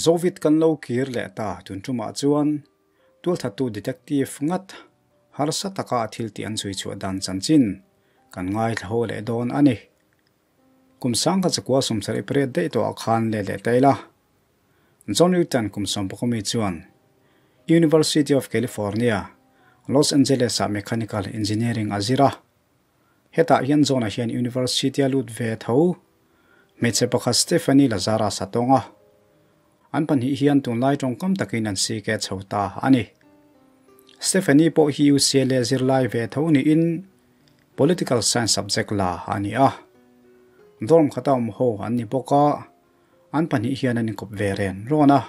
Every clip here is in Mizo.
Zovit kan lo kir leh ta tun tumah chuan tualthattu detective ngat harsa taka a thil tih an chhui chhuah dan chanchin kan ngaithla ho leh dawn a ni. Kum sangkhat chakua sawmsarih pariat daih tawhah khan let leh ta ila. John Newton kum sawmpakawmi mi chuan University of California, Los Angeles-ah Mechanical Engineering a zir a. Hetah hian John-a hian University-a lut ve tho hmeichhe pakhat Stephanie Lazarus a tawng a. An pahnih hian tunlai tawngkam takin an sike chho ta a ni. Stephanie pawh hi UCLA zirlai ve tho niin Political Science subject la a ni a. Dorm khata awm ho an ni bawk a. An pahnih hian an inkawp ve ren rawn a,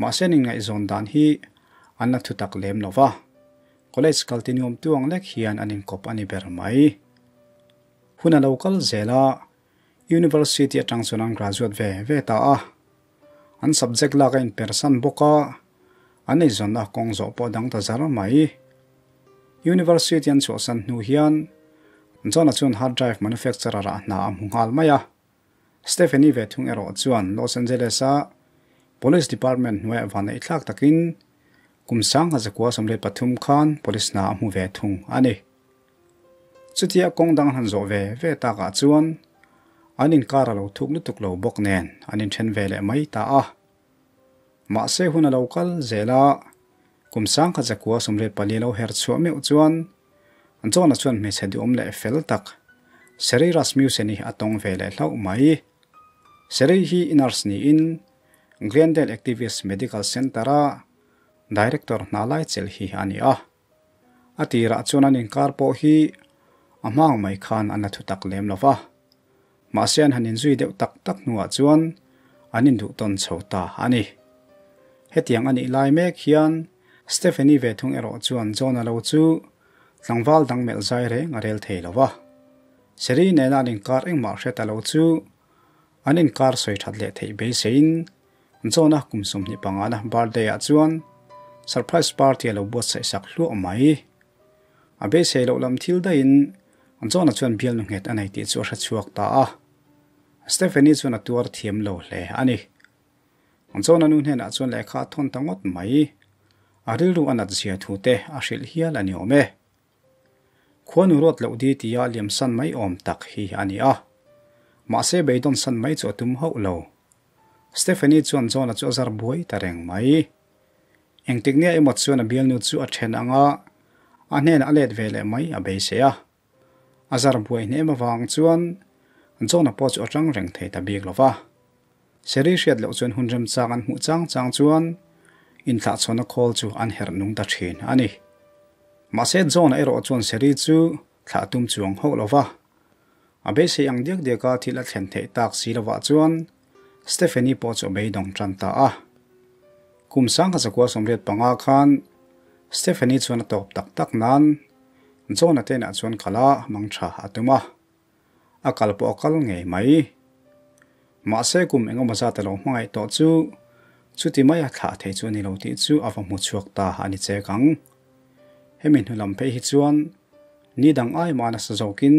mahse an inngaihzawn dan hi an la thutak lem lo va, college kal ti nuam tuang lek hian an inkawp a ni ber mai. Hun a lo kal zel a, University atang chuan an graduate ve ve ta a, an subject lak a inpersan bawk a, an eizawnna kawng zawh pawh dang ta zar mai. University an chhuahsan hnu hian John-a chuan hard drive manufacturer ah hna a hmu nghal mai a. Stephanie ve thung erawh chuan Los Angeles-a Police Department hnuaiah vanneih thlak takin kum sangha zakua 13 khan police hna a hmu ve thung a ni. Chutia kawng dang han zawh ve ve takah chuan an inkar a lo thuk lutuk lo bawk nen an inthen ve leh mai ta a. Mahse hun a lo kal zel a, kum sangha zakua 14 lo her chhuah meuh chuan John-a chuan hmeichhe duhawm leh fel tak Sherry Rasmussen-i a tawng ve leh hlauh mai. Sherry hi nurse niin Glendale Activist Medical Centre-a Director hna lai chelh hi a ni a. A tirah chuan an inkar pawh hi a hma ang mai khan an la thu tak lem lo va. Mahse an han inzui deuh tak tak hnuah chuan an induh tawn chho ta a ni. Hetiang a nih lai mek hian Stephanie ve thung erawh chuan John-a lo chu tlangval dang melh zai reng a rel thei lo va. Sherry nena an inkar engmah hre ta lo chu an inkar sawi that leh theih beiseiin John-a kum 25na birthday-ah chuan surprise party a lo buatsaih sak hluah mai. A beisei loh lam thil daihin John-a chuan bialnu nghet a nei tih chu a hre chhuak ta a. Stephanie chuan a tuar thiam lo hle a ni. John-a nu hnenah chuan lehkha a thawn ta ngawt mai. A rilru a nat zia thu te a hrilh hial a ni awm e. Khuanu ruat loh di tia liam san mai awm tak hi a ni a. Mahse beidawn san mai chu a tum hauh lo. Stephanie chuan John-a chu a zar buai ta reng mai. Engtik nia emaw chuan a bialnu chu a then ang a, a hnenah a let ve leh mai a beisei a. A zar buai hnem avang chuan John-a pawh chu a tang reng thei ta bik lo va. Sherry hriat loh chuan hun remchang an hmuh chang chang chuan inthlahchhawnna khawl chu an herh nung ta thin a ni. Mahse John-a erawh chuan Sherry chu thlah tum chuang hauh lo va. A beisei ang diak diaka thil a thlen theih tak si lovah chuan Stephanie pawh chu a beidawng tan ta a. Kum 1985 khan Stephanie chuan a tawp tak tak nan John-a te inah chuan kal a mang tha a tum a. A kal pawh a kal ngei mai. Mahse kum engemaw zat a lo hmangaih tawh chu chuti mai a thlah thei chu a ni lo tih chu a va hmu chhuak ta a ni chek ang. Hemi hnu lam phei hi chuan ni dang ai mah nasa zawkin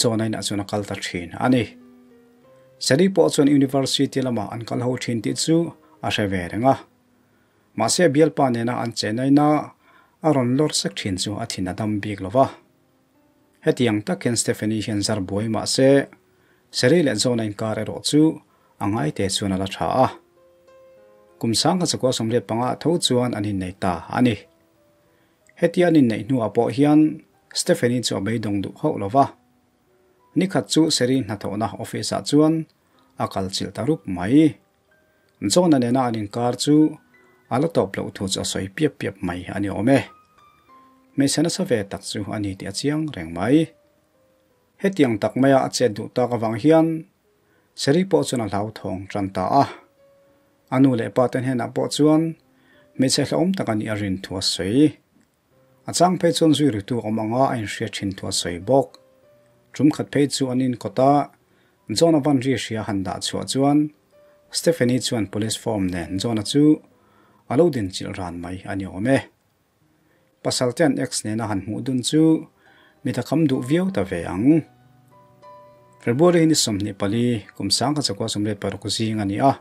John-a inah chuan a kal ta thin a ni. Sally pawh chuan University lamah an kal ho thin tih chu a hre ve reng a. Mahse bialpa nena an chennaina a rawn lawr sek thin chu a thin a dam bik lo va. Hetiang tak hian Stephanie hian zar buai mahse Sally leh John-a inkar erawh chu a ngaite chuan a la tha a. Kum 1985 tho chuan an innei ta a ni. Hetia an inneih hnuah pawh hian Stephanie chu a beidawng duh hauh lo va. Nikhat chu Sherry hnathawhna office-ah chuan a kal chilh ta rup mai. John-a nena an inkar chu a la tawp loh thu chu a sawi piap piap mai a ni awm e. Hmeichhe nasa ve tak chu a ni tih a chiang reng mai. Hetiang tak maia a chet duh tak avang hian Sherry pawh chuan a hlauthawng tan ta a. A nu leh pa te hnenah pawh chuan hmeichhe hlauhawm tak a nih a rin thu a sawi. A chang phei chuan zui ritu awm anga a inhriat thin thu a sawi bawk. Tum khat phei chu an inkawt a, John-a van ri hria han dah chhuah chuan Stephanie chuan police form nen John-a chu a lo din chilh ran mai a ni awm e. Pasal te an ex nena han hmuh dun chu mi ta kham duh viau ta ve ang. February hi ni 24 kum 1986 zing a ni a.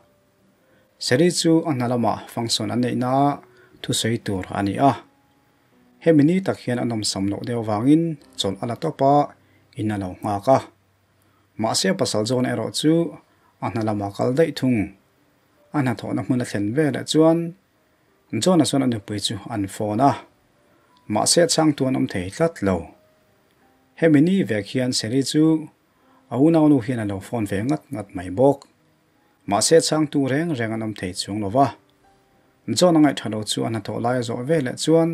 Seri chu a hna lamah function an neihna thusawi tur a ni a. Hemi ni tak hian a nawmsam loh deuh avangin chawlh a la tawp a, in a lo nghak a. Mahse a pasal zawn erawh chu a hna lamah kal daih thung. A hnathawhna hmun a thlen veleh chuan John-a chuan a nupui chu an phone a, mahse chhangtu an awm thei tlat lo. Hemi ni vek hian Seri chu a unaunu hian a lo phone ve ngat ngat mai bawk. Mahse chhangtu reng reng an awm thei chuang lo va. John-a ngaihtha lo chu a hnathawh lai a zawh veleh chuan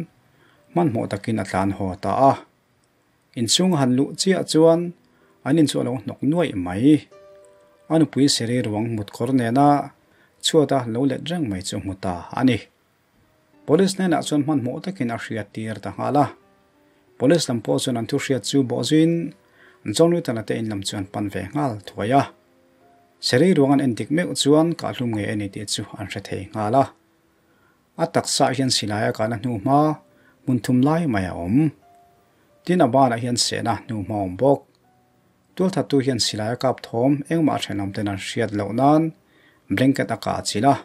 hmanhmawh takin a tlan haw ta a. Inchhung a han luh chiah chuan an in chu a lo hnawk nuaih mai. A nupui Seri ruang mutkawr nena chhuata lo let reng mai chu hmu ta a ni. Police hnenah chuan hmanhmawh takin a hriat tir ta nghal a. Police lam pawh chuan an thu hriat chu bawh zuiin John Newton-a te in lam chu an pan ve nghal thuai a. Seri ruang an endik meuh chuan kahhlum ngei a ni tih chu an hre thei nghal a. A taksaah hian silai a kahna hnuhma hmun thum lai mai a awm. Tin a banah hian sehna hnuhma a awm bawk. Tualthattu hian silai a kap thawm engmah thenawm ten an hriat loh nan blanket a kah chilh a.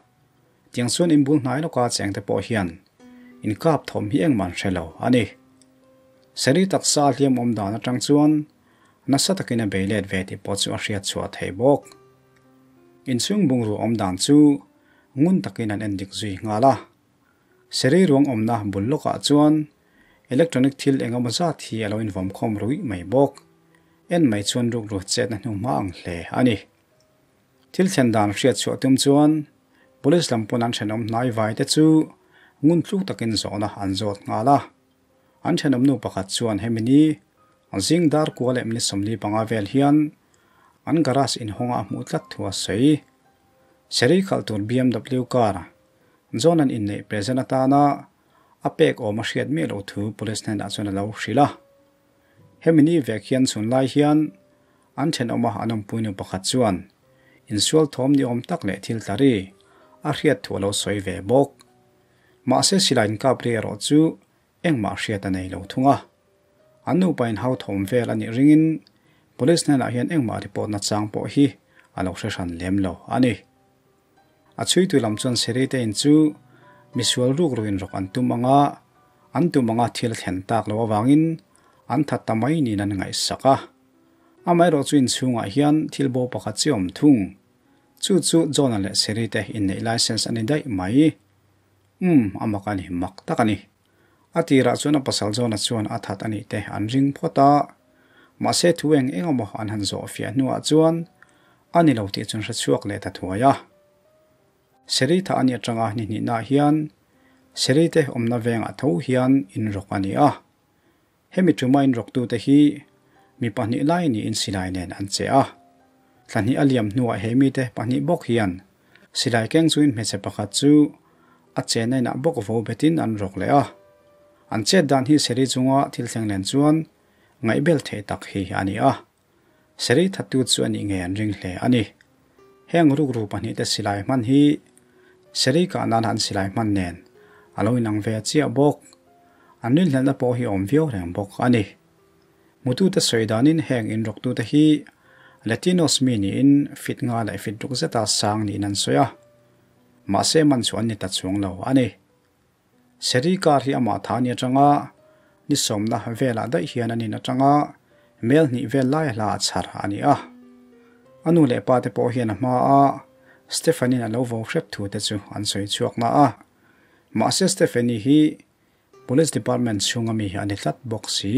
Tiang chuan inbul hnai lawka chengte pawh hian inkap thawm hi engmah an hre lo a ni. Seri taksa a hliam awm dan atang chuan nasa takin a bei let ve tih pawh chu a hriat chhuah thei bawk. Inchhung bungrua awm dan chu ngun takin an endik zui nghal a. Seri ruang awmna bul lawkah chuan electronic thil eng emaw zat hi a lo invawm khawm ruih mai bawk. En mai chuan rukru chetna hnuhma ang hle a ni. Thil thlen dan hriat chhuah tum chuan police lam pawn an thenawm hnai vai te chu ngun tluk takin zawhna an zawt nghal a. An thenawm nu pakhat chuan hemi ni zing dar kua leh minute 45 vel hian an garage inhawngah a hmuh tlat thu a sawi. Seri khalh tur BMW car John an inneih present atana a pek awm a hriat miah loh thu police hnenah chuan a lo hrilh a. Hemi ni vek hian chhun lai hian an thenawma an awmpuinu pakhat chuan insual thawm ni awm tak leh thil tla ri a hriat thu a lo sawi ve bawk. Mahse silai inkap ri erawh chu engmah hriat a nei lo thung a. An nupa inhau thawm vel a nih ringin police hnenah hian engmah report nachang pawh hi a lo hre hran lem lo a ni. A chhuitu lam chuan Seri te in chu misual rukruin rawk an tum anga an tum anga thil a thlen tak loh avangin an that ta mai niin an ngaihsak a. Amaherawh chu inchhungah hian thil bo pakhat chi awm thung. Chu chu John-a leh Seri te inneih license a ni daih mai. Umm, a mak a ni, mak tak a ni. A tirah chuan a pasal John-a chuan a that a nih te an ring phawt a, mahse thu eng eng emaw an han zawh fiah hnuah chuan a ni lo tih chuan hre chhuak leh ta thuai a. Seri tha a nih atanga ni hnihnaah hian Seri te awmna vengah tho hian inrawk a ni a. Hemi tuma inrawktute hi mi pahnih lai niin silai nen an che a. Thla hnih a liam hnuah he mite pahnih bawk hian silai keng chuin hmeichhe pakhat chu a chenna inah bawk vo betin an rawk leh a. An chet dan hi Seri chunga thil thleng nen chuan ngaihbel theih tak hi a ni a. Seri thattu chu a nih ngei an ring hle a ni. Heng rukru pahnihte silai hman hi Seri kah nana an silai hman nen a lo inang ve chiah bawk. An rinhlelhna pawh hi awm viau reng bawk a ni. Mutute sawi danin heng inrawktute hi Latinos mi niin fit nga leh fit ruk zeta sang niin an sawi a, mahse man chu an ni ta chuang lo a ni. Seri car hi amah tha ni atanga ni sawmna velah daih hian an in atanga mel hnih vel lai a hla a chhar a ni a. A nu leh pa te pawh hian a hma a Stephanie-in a lo vo hrep thu te chu an sawi chhuak na a. Mahse Stephanie hi Police Department chhunga mi a ni tlat bawk si.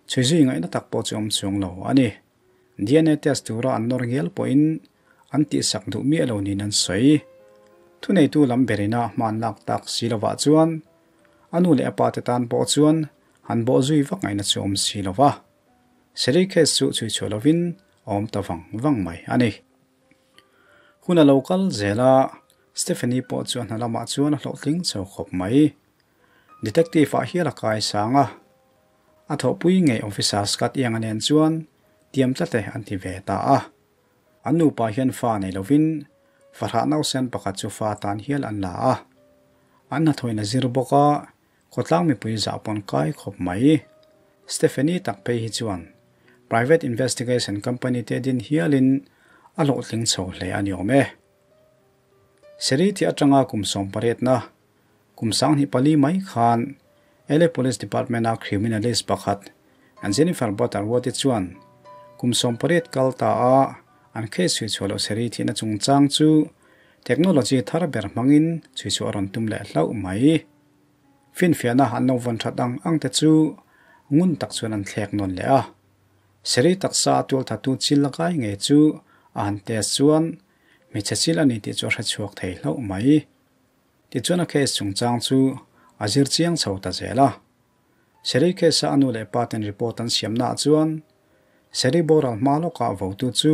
Chhui zui ngaihna tak pawh chu awm chuang lo a ni. DNA test tura an nawr ngial pawhin an tihsak duh miah lo niin an sawi. Thuneitu lam berina hman lak tak si lovah chuan a nu leh a pa te tan pawh chuan han bawh zui vak ngaihna chu awm si lo va. Seri case chu chhui chhuah lovin a awm ta vang vang mai a ni. Hun a lo kal zel a, Stephanie pawh chu a hna lamah chuan a hlawhtling chho khawp mai. Detective ah hial a kai sang a, a thawhpui ngei Officer Scott Ianga nen chuan tiam tlat e an ti ve ta a. An nupa hian fa nei lovin fahrah nausen pakhat chu fa tan hial an la a. An hnathawin a zir bawk a, khawtlang mipui zah pawn kai khawp mai. Stephanie tak phei hi chuan private investigation company te din hialin a hlawhtling chho hle a ni awm e. Seri thi atanga kum sawmpariatna, kum 2004 mai khan LA Police Department-a criminalist pakhat Jennifer Butterworth-i chuan kum 18 kal ta a an case chhui chhuah loh Seri thihna chungchang chu technology thar ber hmangin chhui chhuah a rawn tum leh hlauh mai. Finfiahna an lo vawn that ang ang te chu ngun tak chuan an thlek nawn leh a. Seri taksa a tualthatu chil la kai ngei chu a han test chuan hmeichhe chil a ni tih chu a hre chhuak thei hlauh mai. Tichuan a case chungchang chu a zir chiang chho ta zel a. Seri case-a a nu leh pa ten report an siamnaah chuan Seri boral hma lawkah votu chu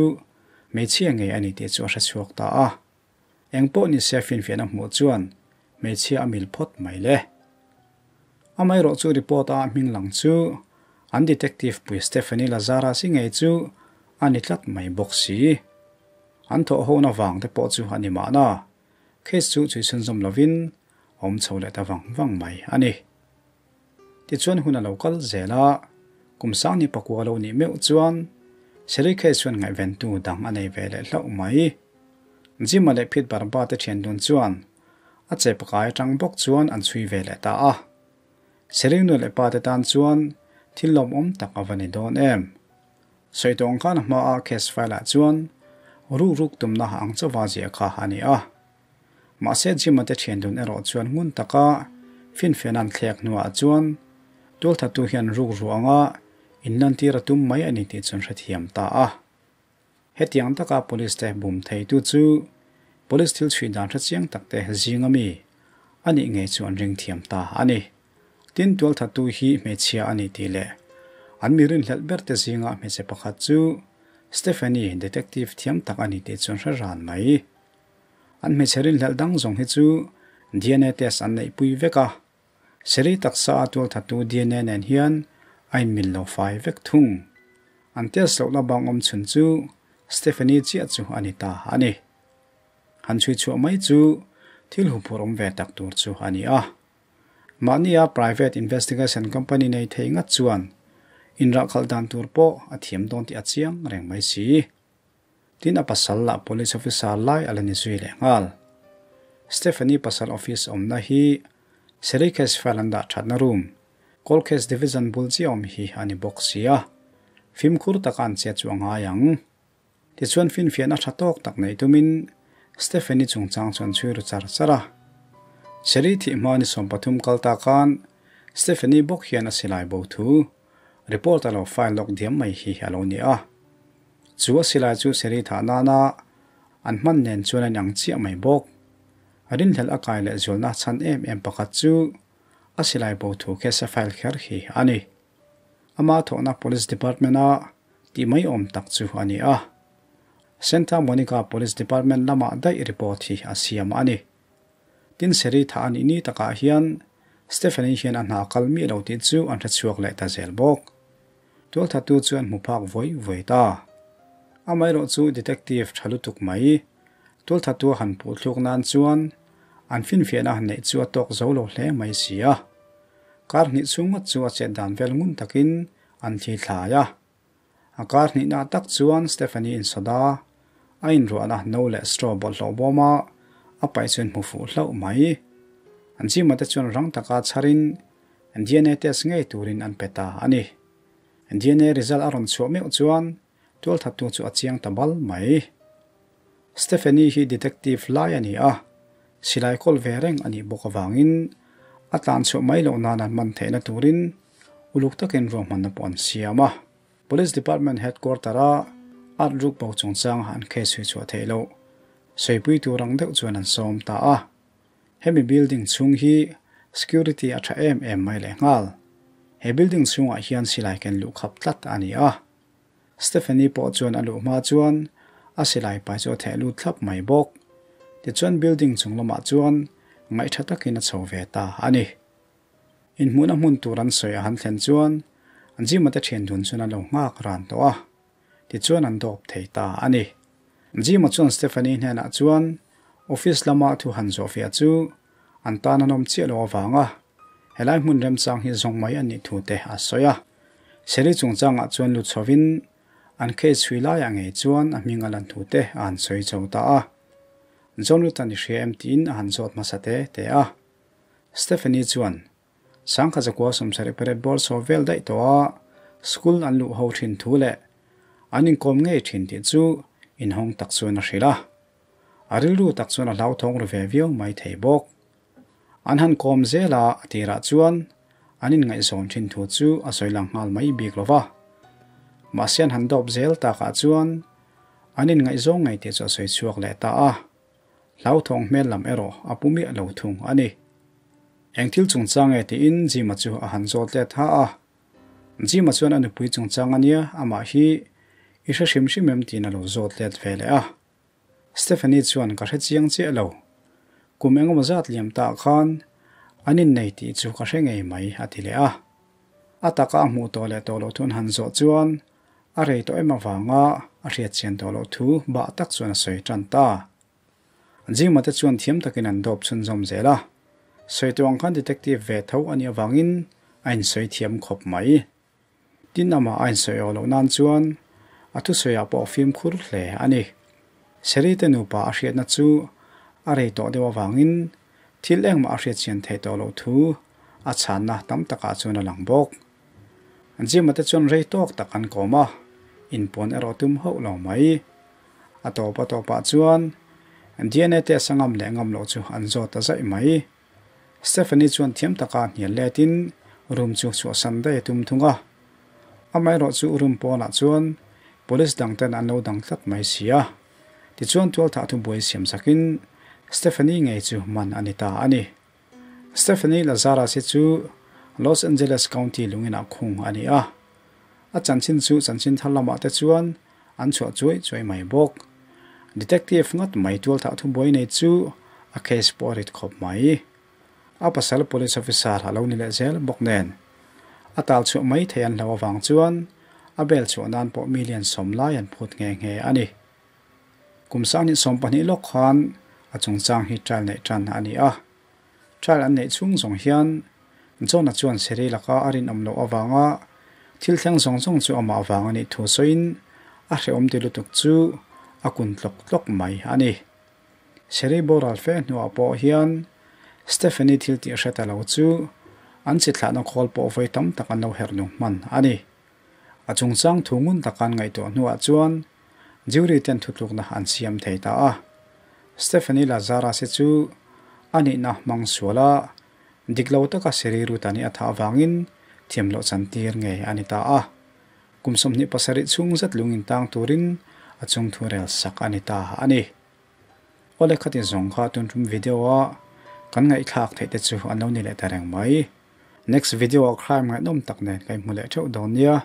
hmeichhia ngei a ni tih chu a hre chhuak ta a. Eng pawh ni se finfiahna hmuh chuan hmeichhia a mil phawt mai le. Amaherawh chu report a hming lang chu an detective pui Stephanie Lazarus-i ngei chu a ni tlat mai bawk si. An thawh hona vang te pawh chu a ni mahna, case chu chhui chhunzawm lovin a awm chho leh ta vang vang mai a ni. Tichuan hun a lo kal zel a, kum 2009 lo nih meuh chuan Sherry case chuan ngaihventu dang a nei ve leh hlauh mai. Jim-a leh Pete Barba te thian dun chuan a che pakai atang bawk chuan an chhui ve leh ta a. Sherry nu leh pa te tan chuan thil lawmawm tak a va ni dawn em. Sawi tawng khan a hmaa case file ah chuan ruk ruk tumna ang chauha ziah kha a ni a. Mahse Jim-a te thian dun erawh chuan ngun taka finfiahna an thlek hnuah chuan tualthatu hian ruk ruanga inlantir a tum mai a ni tih chuan hrethiam ta a. Hetiang taka police te bum theitu chu police thil chhui dan hre chiang tak te zing ami a nih ngei chu an ring thiam ta a ni. Tin tualthatu hi hmeichhia a ni tih leh an mi rinhlelh ber te zinga hmeichhe pakhat chu Stephanie detective thiam tak a ni tih chuan hre ran mai. An hmeichhe rinhlelh dang zawng hi chu DNA test an neih pui vek a. Seri taksa a tualthatu DNA nen hian a inmil lo fai vek thung. An test lohna bang awm chhun chu Stephanie chiah chu a ni ta a ni. Han chhui chhuah mai chu thil huphurh awm ve tak tur chu a ni a. Mahnia private investigation company nei thei ngat chuan inrahkhalh dan tur pawh a thiam dawn tih a chiang reng mai si. Tin a pasal lah police officer lai a la ni zui leh nghal. Stephanie pasal office awmna hi Seri case file an dah thatna room, cold case division bul chiah awm hi a ni bawk si a. Fimkhur taka an chet chu a ngai ang. Tichuan finfiahna tha tawk tak nei tumin Stephanie chungchang chuan chhui ru char char a. Seri thih hma ni 13 kal ta khan Stephanie bawk hian a silai bo thu report a lo file lawk diam mai hi a lo ni a. Chu a silai chu Seri thah nana an hman nen chuan a inang chiah mai bawk. Rinhlelh a kai leh zualna chhan em em pakhat chu a silai bo thu case a file kher hi a ni. Ama thawhna police department a tih mai awm tak chu a ni a. Santa Monica Police Department lamah daih report hi a siam a ni. Tin Seri thah a nih ni takah hian Stephanie hian a hna kal miah lo tih chu an hre chhuak leh ta zel bawk. Tualthatu chu an hmu phak vawi vawi ta. Amaherawh chu detective tha lutuk mai. Tualthatu a han puh thluk nan chuan an finfiahna han neih chu a tawk zo lo hle mai si a. Kar hnih chhung ngawt chu a chet dan vel ngun takin an thli thlai a. A kar hnihna tak chuan Stephanie insoda a inruahna no leh straw bawlhhlawh bawma a paih chuan hmu fuh hlauh mai. An Jim-a te chuan rang taka chharin DNA test ngei turin an pe ta a ni. DNA result a rawn chhuah meuh chuan tualthattu chu a chiang ta bal mai. Stephanie hi detective lai a ni a, silai kawl ve reng a nih bawk avangin a tlan chhuah mai loh nan an man theihna turin uluk takin ruahmanna pawh an siam a. Police Department headquarter-a art ruk bo chungchang an case hui chhuah theih loh sawipui tur ang deuh chuan an sawm ta a. Hemi building chhung hi security a tha em em mai leh nghal. He building chhungah hian silai ken luh khap tlat a ni a. Stephanie pawh chuan a luh hma chuan a silai pai chu a theh lut thlap mai bawk. Tichuan building chung lamah chuan ngaih tha takin a chho ve ta a ni. Inhmuhna hmun tur an sawi a han thlen chuan Jim-a te thian dun chuan a lo nghak ran tawh a. Tichuan an dawp thei ta a ni. Jim-a chuan Stephanie hnenah chuan office lama thu han zawh fiah chu an tan an awm chiah lo avanga helai hmun remchang hi zawng mai a nih thu te a sawi a. Seri chungchangah chuan lut chhovin an case chhui laiah ngei chuan a hming a lan thu te a han sawi chho ta a. John Ruth-a'n i hria em tiin a han zawt hmasa te te a. Stephanie chuan, Sangkhat zakua 78 bawr saw vel daih tawh a, school an luh ho thin thu leh an inkawm ngei thin tih chu inhawng tak chuan a hrilh a. A rilru tak chuan a hlauthawng ru ve viau mai thei bawk. An han kawm zel a, a tirah chuan an inngaihzawn thin thu chu a sawi lang nghal mai bik lo va. Mahse an han dawp zel takah chuan an inngaihzawng ngei tih chu a sawi chhuak leh ta a. Hlauthawng hmel lam erawh a pu miah lo thung a ni. Eng thil chungchang nge tiin Jim-a chu a han zawt let ha a. Jim-a chuan a nupui chungchang a nia, amah hi i hre hrim hrim em tiin a lo zawt let ve leh a. Stephanie chuan ka hre chiang chiah lo. Kum engemaw zat liam tah khan an innei tih chu ka hre ngei mai a ti leh a. A taka a hmuh tawh leh tawh loh thu an han zawh chuan a rei tawh em avanga a hriat chian tawh loh thu bah tak chuan a sawi tan ta. Jim-a te chuan thiam takin an dawp chhunzawm zel a. Sawi tawh ang khan detective ve tho a nih avangin a insawi thiam khawp mai. Tin amah a insawi awh loh nan chuan a thusawiah pawh a fimkhur hle a ni. Sherry te nupa a hriatna chu a rei tawh deuh avangin thil engmah a hriatchian theih tawh loh thu a chhanna tam takah chuan a lang bawk. Jim-a te chuan rei tawk tak an kawm a, inpuan erawh tum hauh lo mai. A tawp a tawpah chuan DNA test a ngam leh ngam loh chu an zawt ta zaih mai. Stephanie chuan thiam taka hnial letin room chu chhuahsan daih a tum thung a. Amaherawh chu room pawnah chuan police dang ten an lo dang tlat mai si a. Tichuan tualthah thubuai siam sakin Stephanie ngei chu man a ni ta a ni. Stephanie Lazarus hi chu Los Angeles County lungin ah khung a ni a. A chanchin chu chanchin thar lamah te chuan an chhuah chuai chuai mai bawk. Detective ngat mai tualthah thubuai nei chu a case pawh a rit khawp mai. A pasal police officer a lo ni leh zel bawk nen. A tal chhuah mai thei an hlo avang chuan a bel chhuah nan pawh million sawm lai an phut nghe nghe a ni. Kum 2020 lawk khan a chungchang hi trial neih tan a ni a. Trial an neih chhung zawng hian John-a chuan Sherry laka a rinawm loh avanga thil thleng zawng zawng chu amah vang a nih thu sawiin a hrehawm ti lutuk chu a kun tlawk tlawk mai a ni. Sherry boral fe hnuah pawh hian Stephanie thil tih hre ta lo chu an chi thlahna khawl pawh vawi tam tak an lo herh nung hman a ni. A chungchang thu ngun taka an ngaihtuah hnuah chuan Jury ten thutlukna an siam thei ta a. Stephanie Lazarus-i chu a nihna hmang sual a, dik lo taka Siri Rutani a thah avangin thiam loh chantir ngei a ni ta a. Kum 27 chhung zet lung intang turin a chungthu rel sak a ni ta a ni. Awle khati zawng kha tun tum video a kan ngaihthlak theih te chu an lo ni leh ta reng mai. Next video ah crime ngaihnawm tak nen ka inhmu leh theuh dawn nia.